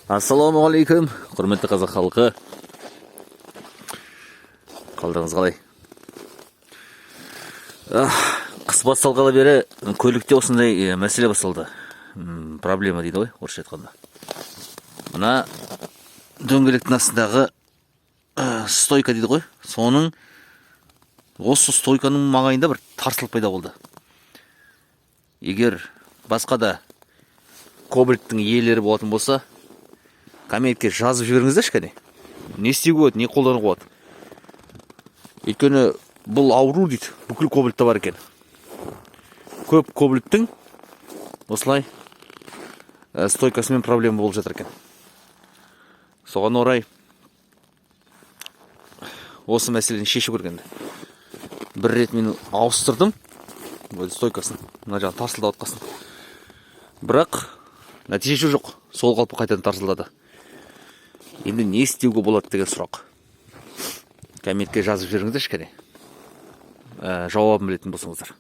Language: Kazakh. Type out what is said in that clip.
Ассалаумағалейкум, құрметті қазақ халқы! Қалдарыңыз қалай? Ах, қыс басталғалы бері көлікте осындай мәселе басталды. Проблема дейді ғой орысша айтқанда. Мына дөңгелектің астындағы стойка дейді ғой, соның, осы стойканың маңайында бір тарсыл пайда болды. Егер басқа да Кобальттың иелері болатын болса, комментке жазып жіберіңіздерші, кәне, не істеуге болады, не қолдануға болады? Өйткені бұл ауру дейді, бүкіл Кобальтта бар екен. Көп Кобальттың осылай стойкасымен проблема болып жатыр екен. Соған орай осы мәселені шешу керек. Енді бір рет мен ауыстырдым өз стойкасын, мына жағы тарсылдап жатқасын, бірақ нәтиже жоқ, сол қалпы қайтадан тарсылдады. Енді не істеуге болады деген сұрақ. Комментке жазып жіберіңіздерші, кәне, жауабын білетін болсаңыздар.